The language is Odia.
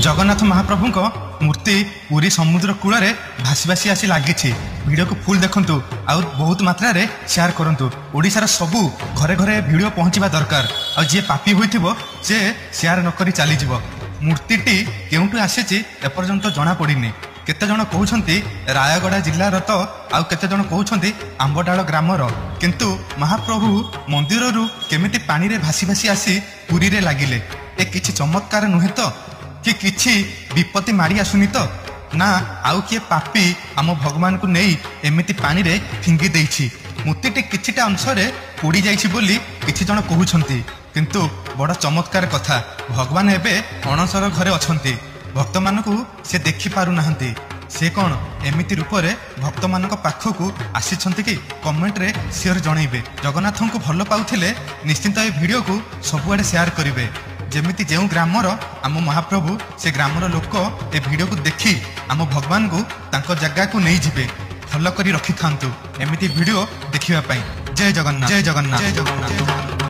ଜଗନ୍ନାଥ ମହାପ୍ରଭୁଙ୍କ ମୂର୍ତ୍ତି ପୁରୀ ସମୁଦ୍ର କୂଳରେ ଭାସି ଭାସି ଆସି ଲାଗିଛି। ଭିଡ଼ିଓକୁ ଫୁଲ୍ ଦେଖନ୍ତୁ ଆଉ ବହୁତ ମାତ୍ରାରେ ସେୟାର କରନ୍ତୁ। ଓଡ଼ିଶାର ସବୁ ଘରେ ଘରେ ଭିଡ଼ିଓ ପହଞ୍ଚିବା ଦରକାର। ଆଉ ଯିଏ ପାପି ହୋଇଥିବ ସେ ସେୟାର ନ କରି ଚାଲିଯିବ। ମୂର୍ତ୍ତିଟି କେଉଁଠୁ ଆସିଛି ଏପର୍ଯ୍ୟନ୍ତ ଜଣାପଡ଼ିନି। କେତେଜଣ କହୁଛନ୍ତି ରାୟଗଡ଼ା ଜିଲ୍ଲାର ତ ଆଉ କେତେଜଣ କହୁଛନ୍ତି ଆମ୍ବଡାଳ ଗ୍ରାମର। କିନ୍ତୁ ମହାପ୍ରଭୁ ମନ୍ଦିରରୁ କେମିତି ପାଣିରେ ଭାସି ଭାସି ଆସି ପୁରୀରେ ଲାଗିଲେ, ଏ କିଛି ଚମତ୍କାର ନୁହେଁ ତ? କି କିଛି ବିପତ୍ତି ମାଡ଼ି ଆସୁନି ତ? ନା ଆଉ କିଏ ପାପି ଆମ ଭଗବାନଙ୍କୁ ନେଇ ଏମିତି ପାଣିରେ ଫିଙ୍ଗି ଦେଇଛି? ମୂର୍ତ୍ତିଟି କିଛିଟା ଅଂଶରେ ପୋଡ଼ି ଯାଇଛି ବୋଲି କିଛି ଜଣ କହୁଛନ୍ତି। କିନ୍ତୁ ବଡ଼ ଚମତ୍କାର କଥା, ଭଗବାନ ଏବେ ଅଣସର ଘରେ ଅଛନ୍ତି, ଭକ୍ତମାନଙ୍କୁ ସେ ଦେଖି ପାରୁନାହାନ୍ତି। ସେ କ'ଣ ଏମିତି ରୂପରେ ଭକ୍ତମାନଙ୍କ ପାଖକୁ ଆସିଛନ୍ତି କି? କମେଣ୍ଟରେ ସିଓର ଜଣେଇବେ। ଜଗନ୍ନାଥଙ୍କୁ ଭଲ ପାଉଥିଲେ ନିଶ୍ଚିନ୍ତ ଏ ଭିଡ଼ିଓକୁ ସବୁଆଡ଼େ ସେୟାର କରିବେ। ଯେମିତି ଯେଉଁ ଗ୍ରାମର ଆମ ମହାପ୍ରଭୁ, ସେ ଗ୍ରାମର ଲୋକ ଏ ଭିଡ଼ିଓକୁ ଦେଖି ଆମ ଭଗବାନଙ୍କୁ ତାଙ୍କ ଜାଗାକୁ ନେଇଯିବେ। ଭଲ କରି ରଖିଥାନ୍ତୁ ଏମିତି ଭିଡ଼ିଓ ଦେଖିବା ପାଇଁ। ଜୟ ଜଗନ୍ନାଥ, ଜୟ ଜଗନ୍ନାଥ, ଜୟ ଜଗନ୍ନାଥ।